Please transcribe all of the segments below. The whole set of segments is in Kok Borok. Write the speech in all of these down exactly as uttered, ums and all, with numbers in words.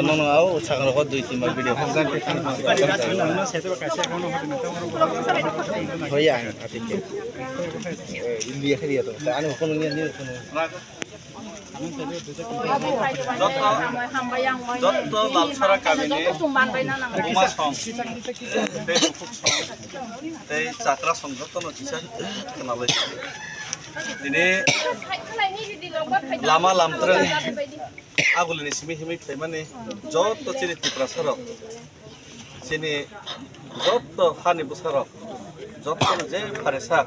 Nono au sakno ko dui tin bar video. Hoya, atik ke. India khe dia to. Ani ko ngi ni ko. Joto, joto Lalsara kamini Buma song, tei Bukhuk song, tei Chakra song jotono kisa khwnalai. Tini lama lamtrwng agulini simi himwi phaimani joto chini Tiprasa rok. Chini joto hani bwsarok, joto je pharesa,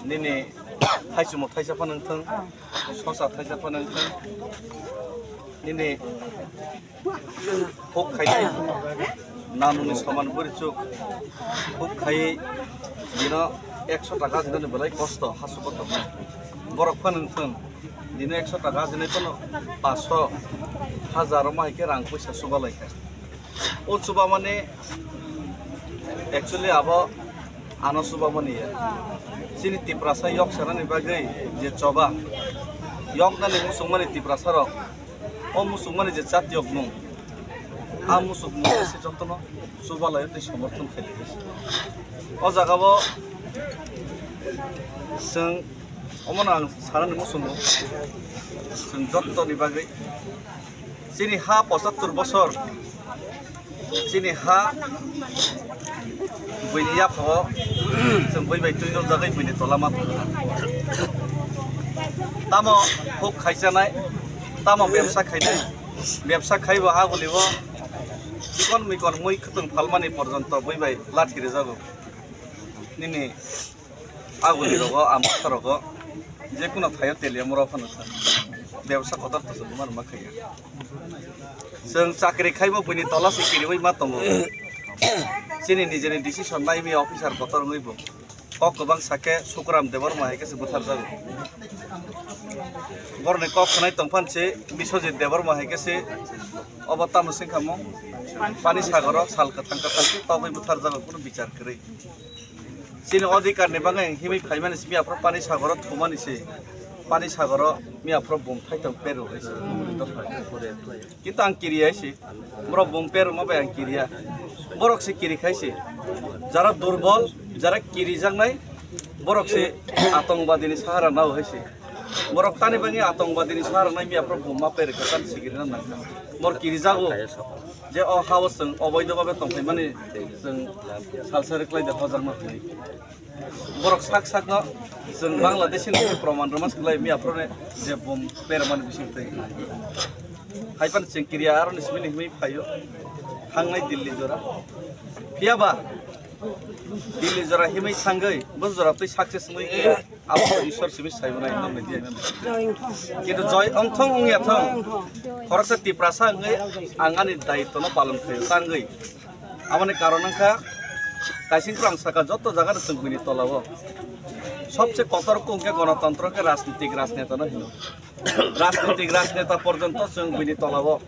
nini haichumo thaisa phano wngthung, sosa thaisa phano wngthung, nini huk khainai nanuni soman bwrwichuk huk khaiwi bino ekso taka dinani belai kosto, hasu kotor borok phano wngthung, bino ekso taka dinai phano paanso, hajar rok ma hai khe rang puisa chubalai kha. O chubamani actually abo ano chubamani ya. Chini Tiprasa yok sanani bagwi je choba, yok nani muchungmani Tiprasa rok, o muchungmani je chat yok mung, a muchuk mung se jotono chubalaio tei somorthon khailai. O jagao chwng omono ang sanani muchungo, chwng jottoni bagwi chini ha pochattor bosor. Chini ha buini yaphao chwng bui bai twi doljagwi buini tola ma tongkha. Tamo huk khaisanai, tamo bebsa khainai, bebsa khaibo ha gulio chikon mikon mui khwtwng phalmani porjonto bui bai lathi rwjago. Nini Aguli rogo, amsa rogo, je kuno thaio teliya mura phano tha. Bebsa kotor to chwng ma rwma khaiya. Chwng chakri khaibo buini tola se kiriwi ma tongo. Chini nijeni decision nai mi officer kotor wngwi bo. Kok kwbang sakhe Sukuram Debbarma hai khe se butharjago. Boroni kok khnai tongphan se Biswajit Debbarma hai khe se obo tamo singkha mo Pani Sagoro sal kwthang kwthang se togwi butharjago, kuno bichar kwrwi. Chini odhikar ni bagwi ang himwi phaimani se, miya phuru Pani Sagoro thumani se, Pani Sagoro miya phuru bum thaitong peru hai se. Kintu ang kiri hai se, borok bum peru ma bai ang kiriya. Borok se kiri khai se, jara durbol, jara kirijaknai, borok se atongwadi ni sahara nao hai se. Borok tani bagwi atongwadi ni sahara nai miya phuru bum ma peru kwtal sikiri na nangkha. Borok kirijago. Je o hao chwng oboido babe tongphaimani chwng salsa rwkhlai de hojakma hwnwi. Borok sak sakno chwng Bangladeshi ni proman rwma swklai miya phurune je bum permani bising twi. Haiphano chwng kiriya aroni simi ni himwi phaio. Thangnai Delhi jora. Phiyaba Delhi jora himwi thangwi bo jora twi success wngwi. Abo Iswar simi saimanai, nokni diya nani. Kintu joi ongthong ongya thong, khoroksa Tiprasa wngwi ang ani daitwno palon khlaio, tangwi. Aboni karon wngkha, kaising phrang saka joto jaga no chwng buini tola o. Sobse kotor kung khe gonotantro khe rajnitik rajneta no hino. Rajnitik rajneta porjonto chwng buini tola o.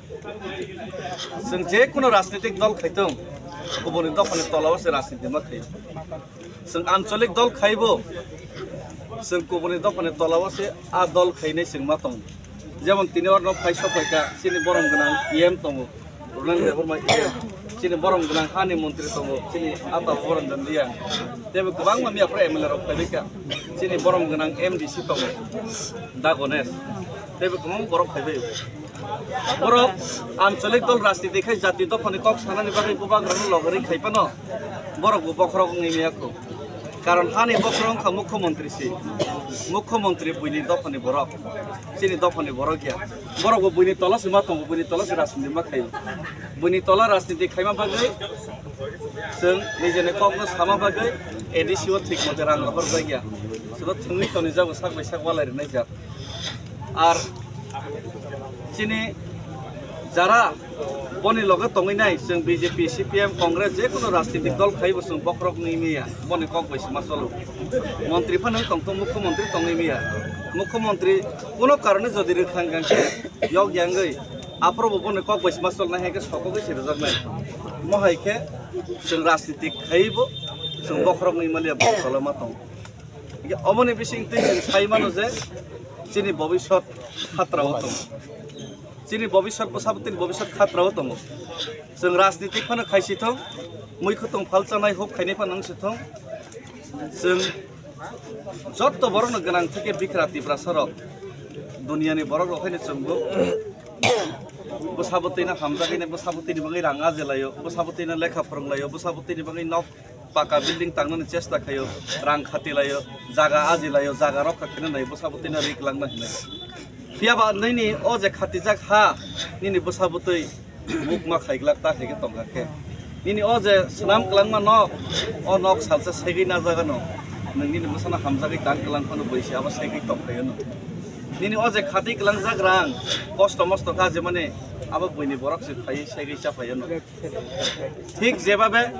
Chwng je kuno rajnitik dol khaitong, kubuni dophani tola o se rajniti ma khaio. Chwng ancholik dol khaibo, chwng kubuni dophani tola o se a dol khainai chwng ma tongo. Jemon tini orno phai sokphaikha, chini borom gwnang E M tongo, Ronang Debbarma E M, chini borom gwnang hani montri tongo, chini ata Boronjon Reang. Teibo kwbangma miya phuru M L A rok phaibaikha, chini borom gwnang M D C tongo, Da Ganesh. Teibo kwbangma borok phaibai. Borok ancholik dol rajniti khai jati dophani kok sanani bagwi bubagrano logori khai phano borok bo bokhorok wngwi maya kho. Karon hani bokhorok wngkha mukhyamantri si. Mukhyamantri buini dophani borok. Chini dophani borok ya. Borok bo buini tola se ma tongo, buini tola se rajniti ma khaio. Buini tola rajniti khaima bagwi chwng nijeni kokno sama bagwi A D C o thik mote rang rohor bai ya. Suro thwngwi toni jago sak bai sak walai rwnai jak. Ar chini jara boni loge tongwi nai, chwng B J P, C P M, Congress, je kono rajnitik dol khai bo chwng bokhorok wngwi maya, boni kok bai se ma cholo. Montri phano tong tong, mukhyamantri tongwi maya. Mukhyamantri kono karone jodi rwkhang gang khe yok yangwi, aphuru bo boni kok bai se ma chol nai hai khe sokogwi se rwjak nai. Mo hai khe chwng rajnitik khai bo chwng bokhorok wngwi maliya, bo cholo ma tong. Hingke oboni bising twi chwng sai mano je chini bobiswt khatrao tongo. Chini bobiswt bwsabwtwini bobiswt khatrao tongo. Chwng rajnitik phano khaisi thung, mui khutong phalchanai huk khainai phano wngsi thung. Chwng jotto borokno gwnang theke bikra Tiprasa rok, duniyani borok rok haino chwngbo bwsabwtwino hamjagwi nai, bwsabwtwini bagwi rang ajilaio, bwsabwtwino lekha phwrwnglaio, bwsabwtwini bagwi nok paka building tangnani chesta khaio, rang khatilaio, jaga ajilaio, jaga rokha khaina nai bwsabwtwino ri kwlangma hinwi. Phiya ba nini o je khatijak ha, nini bwsabwtwi buk ma khaiglak ta khaikhe tongkha khe. Nini o je swnam kwlangma nok, o nok salsa segwi na jaga no, nwng nini bwsano hamjagwi tan kwlang phano bwisi abo segwi tongkhaio no. Nini o je khati kwlangjak rang, kosto mosto kha je mani abo buini borok se phaiwi segwi cha phaio no. Thik jebabe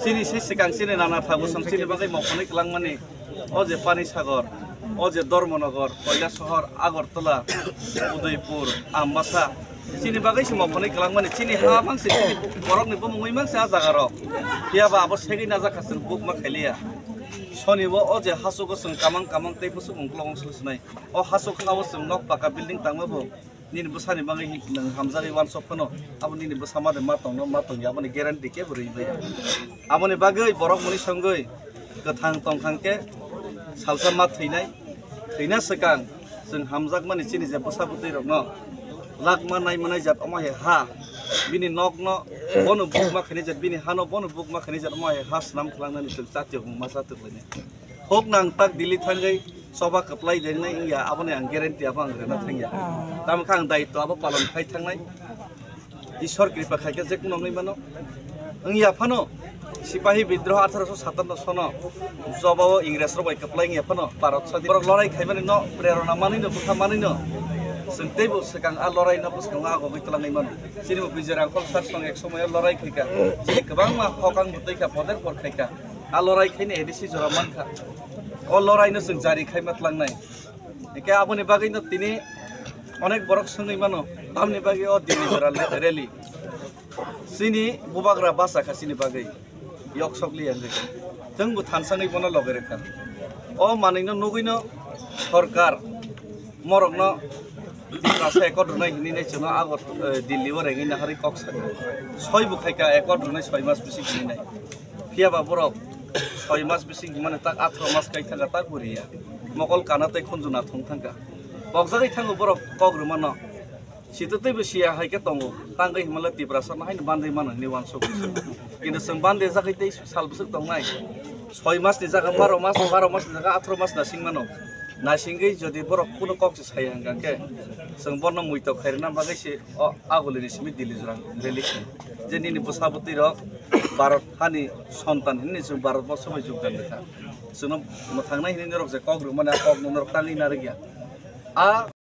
chini se swkang chini nana thago song chini bagwi mokholwi kwlangmani o je Pani Sagar, o je Dharmanagar, Kailasahar, Agartala, Udaipur, Ambasa, chini bagwi se mokholwi kwlangmani chini ha mangse chini borokni bumungwi mangse a jaga rok. Phiya ba abo segwi najak kha chwng buk ma khailiya. Sonibo o je hasugo chwng kamang kamang tei bwswk ungkulok ung swnai. O hasuk hao chwng nok paka building tangma bo. Nini bwsani bagwi nwng hamjagwi uansuk phano, abo nini bwsa ma de ma tongno ma tongya, aboni guarantee kebo rwi bai. Aboni bagwi borok muni songwi kwthang tongthang khe salsa ma thwinai, thwina swkang chwng hamjakmani chini je bwsa bwtwi rokno lakma naimanai jat omo hai ha, bini nokno bono bukma khainai jat, bini hano bono bukma khainai jat omo hai ha swnam khwlangnani chwng chatiyok mungma chatok lainai. Hok nang tak Delhi thangwi choba kwplai dengnai wngya, aboni ang guarantee abo ang rwna thangya. Ah. Tamo khe ang daitwa abo palon khai thangnai. Ishwar kripa khaikhe je kuno wngwi mano. Wngya phano Sipahi bidroho atharoso satanno sono jobao Ingresrok bai kwplai wngya phano Bharat sadi borok lorai khaimani no prerona manwino bwkha manwino chwng teibo swkang a loraino bwskango agogwi twlangwi mano. Chini bo Bijay Rangkhol sir song ek somoyo lorai khaikha, chini kwbangma hokang bwtwi kha, poder por khaikha. A lorai khaini A D C jora mankha. O loraino chwng jari khaima tlangnai. Hingke aboni bagwino tini onek borok swngwi mano, tamni bagwi o Delhi jora le-, rally. Chini bubagra basa kha chini bagwi. Yok sok liya hwnwi. Chwngbo thansangwi bono loge rwkha. O manwino nugwino sorkar morokno Tiprasa accord rwnai hinwi nai chwngno Agot-, eh, Delhi o rengwi naharwi kok sakha. Soi bo khaikha accord rwnai soi mas bising hinwi nai. Phiya ba borok soi mas bising himani tak athro mas kai thangkha tak bo riya. Mokol kana tei khunju nathong thangkha. Pokjagwi thango borok kok rwmano. Sitwtwi bo siya hai khe tongo. Tangwi himala Tiprasa no haino bandwi mano hinwi uansuk. Kintu chwng bandwi jagwi tei sal bwswk tongnai. Soi mas ni jaga baro mas, baro mas ni jaga athro mas nasing mano. Nasingwi jodi borok kuno kok se saya hwnkha khe, chwng bono muitok khairina bagwi se o agulini simi Delhi jora rally khaio. Je nini bwsa bwtwi rok Bharat hani sontan hinwi chwng Bharat borso bai jogdan rwkha. Chwngno mwthangnai hinwi norok je kok rwmani a kokno norok tangwi narwkya. A